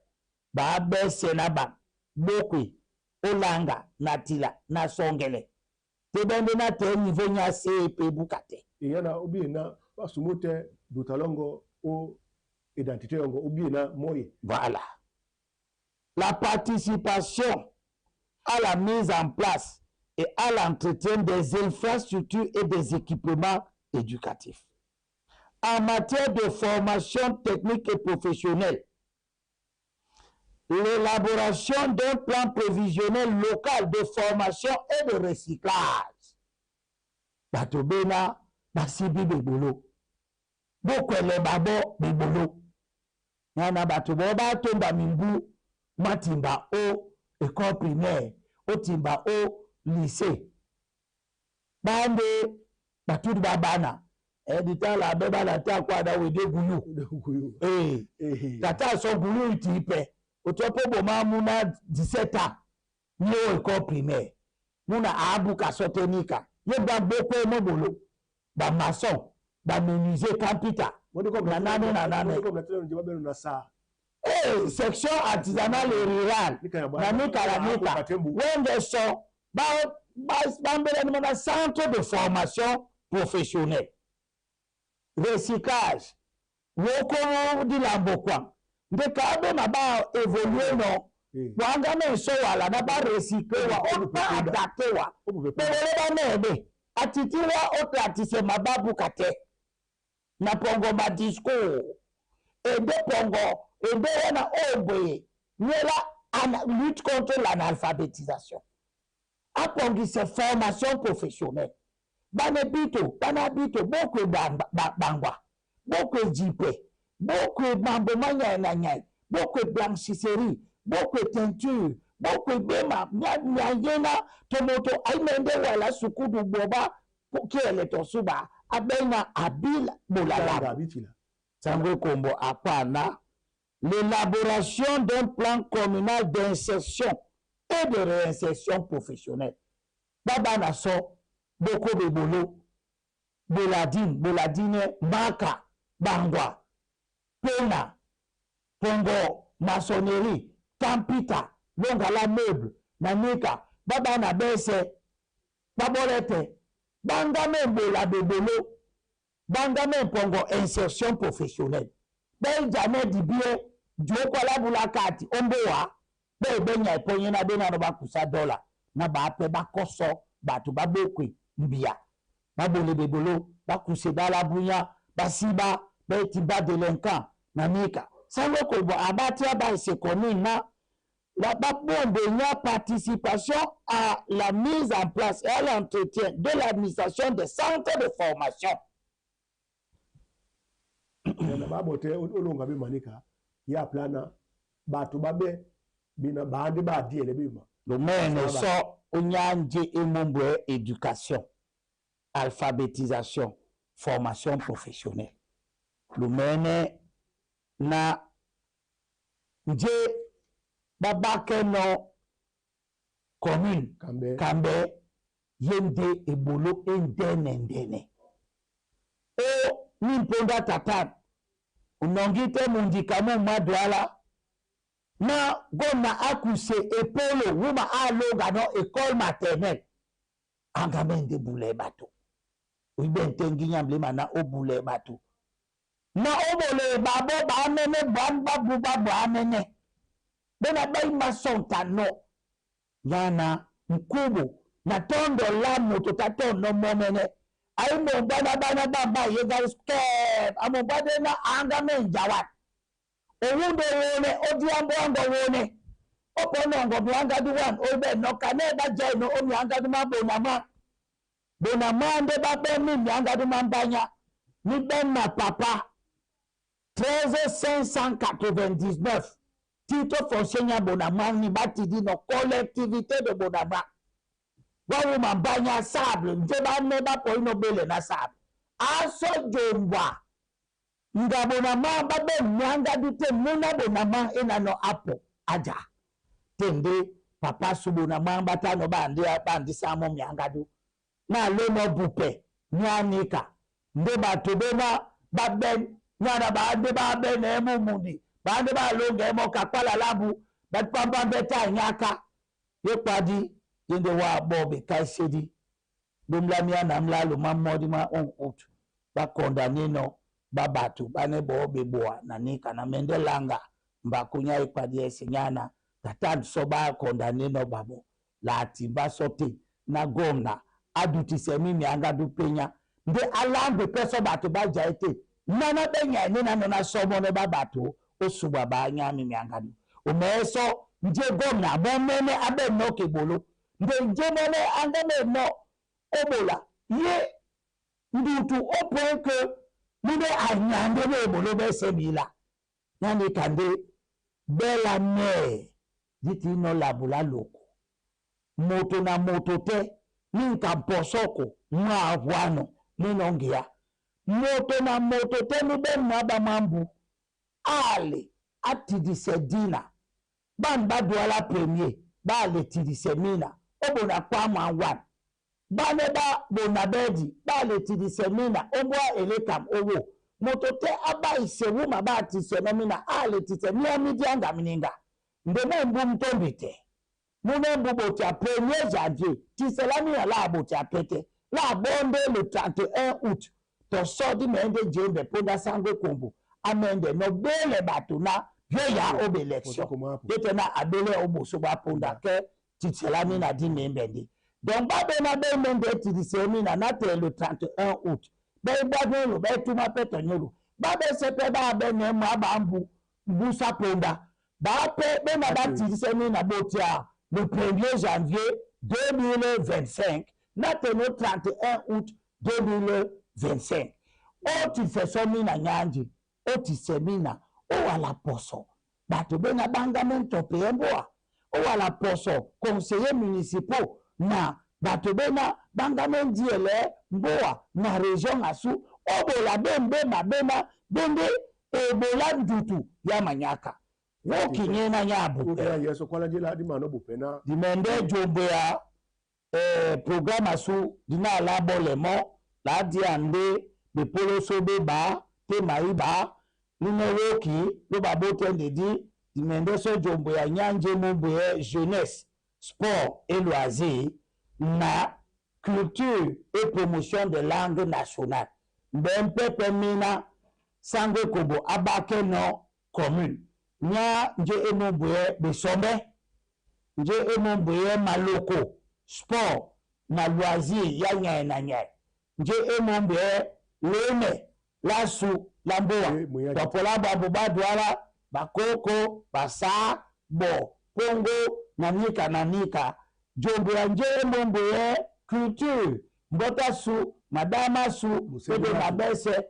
ba bese na ba bokwe olanga na tila na songele tebende na te niveau nya CP bukate yana obi na basumute dutalongo o identité yongo obi na moye. Voilà la participation à la mise en place et à l'entretien des infrastructures et des équipements éducatifs. En matière de formation technique et professionnelle, l'élaboration d'un plan prévisionnel local de formation et de recyclage. Bato bena basibi bebolo. Bokwele babo bebolo. Nana bato bo batomba mimbu matimba o école primaire, otimba o lycée. Bande batudu babana. Edita la beba la ta kwa da wede guyu. Eh. Tata so guyu itipe. Otopo boma muna 17 ans. Ni o école primaire. Muna abuka sotenika. Ye ba boko mo bolo. Ba maçon, ba menuisier campita. Na nane na nane. Eh, section artisanale et rurale. Na nika la nika. Wenge so ba ba ba centre de formation professionnelle. Recyclage. Woko di lambokwa. Nde kabe na ba évoluer non. Wanga me so wala na ba recycler wa o ba adapter wa. Bele ba mebe. Atiti wa o tratise mababu kate. Na pongo ba discours. Ende pongo ende wana obwe. Nyela lutte contre l'analphabétisation. Apongi se formation professionnelle. Bana bito, boko bangwa, boko jipe, boko mambo manya na nyai, boko blanchisserie, Bokwe teinture, bokwe bema myayena to moto aimende wala sukudu boba kiele to suba abenga abila bolala. Sangwe Kombo apana l'élaboration d'un plan communal d'insertion et de réinsertion professionnelle. Baba na so boko bebolo boladine boladine maka bangwa pena pongo maçonnerie kampita longala meuble nanika baba na bese babolete banga mbola bebolo banga mpongo insertion professionnelle benjamin dibie diokwala bula kati ombowa be benya eponye na bena no bakusa dollar na ba pe bakoso bato babokwe mbia babole bebolo bakuse bala bunya basiba beti ba délinquant nanika sango kobo abati aba se commune na la babombe nya participation à la mise en place et à l'entretien de l'administration des centres de formation. Na babote olonga be manika ya plana bato babe bina bande ba diele bima. Lomene so onyanje emombwe éducation, alphabétisation, formation professionnelle. Lomene na nje babake no commune kambe, kambe yende ebolo endene ndene. O nimponda tata unongite mundikamu madwala na gona akuse epolo wuma aloga no école maternelle angamende bule bato oyibe ntengi nyamble mana obule bato na obole babo ba mene bamba buba ba mene bena bai masonta no yana mkubu na tondo la moto tatono momene ayi mo bana bana bamba yega step amo bade na anga menjawa owundo wone odiambo ando wone opo nongo mianga du wan obe no kane ba jai no o mianga du ma bonama bonama nde ba be mi mianga du mambanya mi ben na papa 13 599 titre foncier nya bonama ni batidi no collectivité de bonama wawu mambanya sable nje ba ne ba po ino bele na sable aso jombwa nga bonama ba be mianga du te muna bonama ena no apo aja tende papa su bonama batano ba andi samo mianga du na le no bupe nyanika nde bato bena ba ben nyana ba nde ba ben emu mundi ba nde ba longa emo kapala labu ba pamba beta nyaka yepadi yende wa bobe kaisedi bomla mia na mlalo ma modi ma on out ba condamné no ba bato ba ne bobe boa na nika na mendelanga mbakunya ipadi esinyana tatan so ba condamné no babo la timba sote na gomna aduti semi mi anga du penya nde alambe peso bato ba jaete nana benya ni na na somo no ba bato osuba ba nya mi mi anga du o meso nje gomna bo mene abe no kebolo nde nje mene anga me no obola ye ndutu au point que mine anyande be bolo be sebila nani kande bela mère diti no labula loko moto na moto te ninka posoko mwa wano ninongia moto na moto te nube mwaba mambu ale atidisedina bamba duala premier ba le tidisemina obona kwa mwa wan bane ba bonabedi ba le tidisemina obwa elekam owo moto te aba isewu maba atisenomina ale tisemia midianga mininga ndemo mbu mtombite munembu botia 1er janvier tiselami na la botia pete la bonde le 31 août to sodi mende jembe ponda sangwe kombo amende no bele bato na vieya obe élection dete na abele oboso ba ponda ke tiselami na di membendi donc ba be na be mende tiselami na na te le 31 août be gba be tuma peto nyolo ba be sepe ba be ne ma ba mbu mbusa ponda ba pe be na ba tiselami na botia le 1er janvier 2025 na te no 31 août 2025 o ti seso mina nyanji o ti semina o wala poso Bato bena bangame ntope ye mboa. Owala poso conseiller municipaux na bato bena bangame ndiele mboa na région asu obola bembe mabena bende ebola ndutu ya manyaka. Wokinye na nyabu. Oke ya yeso kwala njela di mano bupena. Dimende jombo ya programme asu dina ala bolemo la di ande bepolo so be ba te maiba lino woki lo ba bote di dimende so jombo ya nyanje mumbo ya jeunesse sport et loisirs na culture et promotion de langue nationale. Mbe mina sango kobo abake no commune. Nya nje emombo ya besombe nje emombo ya maloko sport na loisir ya nyae na nyae. Nje emombo ya leme lasu lamboa. Topola babu badwala bakoko basa bo pongo na nika na nika. Jombo ya nje emombo ya culture mbota su madama su bebe mabese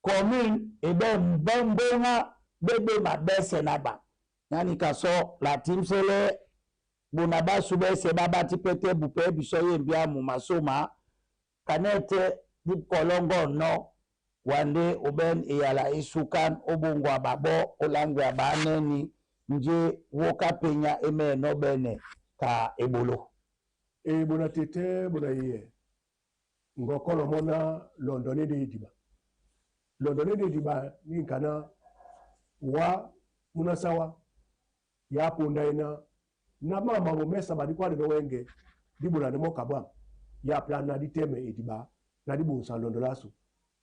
commune ebe mbonga bebe mabese na ba. Yani kaso la timsele bonabasu bese babati pete bupe biso yembia mu masoma kanete dikolongo no wande oben eyala isukan obongwa babo olangwa baneni nje woka penya eme no bene ka ebolo. E bona tete bona ye ngokolo mona London de diba. London de diba ni kana wa munasawa ya ponda ina na mama mo mesa badi kwa de wenge dibula ne mokabwa ya plan na di teme ediba na di bonsa London lasu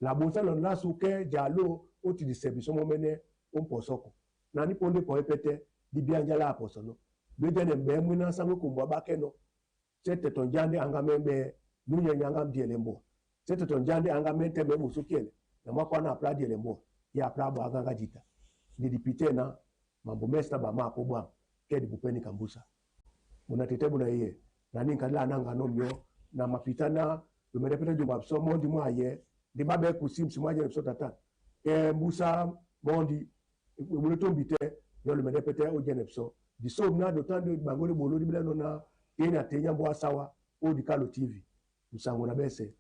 la bonsa London lasu ke jalo oti di service mo mene on posoko na ni ponde po epete di bianja la aposono be jene be mu na sango kumbwa bakeno sete tonjande anga membe nunye nyanga mdiele mbo sete tonjande anga mente me busukiele na mwakwa na apla diele mbo ya apla bo anga jita ni dipite na mambo mesa ba ma ko bwa ke di bupeni kambusa muna tete buna iye na ni nkadla nanga no myo na mapita na lumere jumba so mondi mwaye di babe kusim simwaje so tata ke mbusa mondi bule tombite yo lumere pete o jenepso di so na do tando bangole bolo di bilano na tenya tenya mbo asawa o di kalo TV musango na bese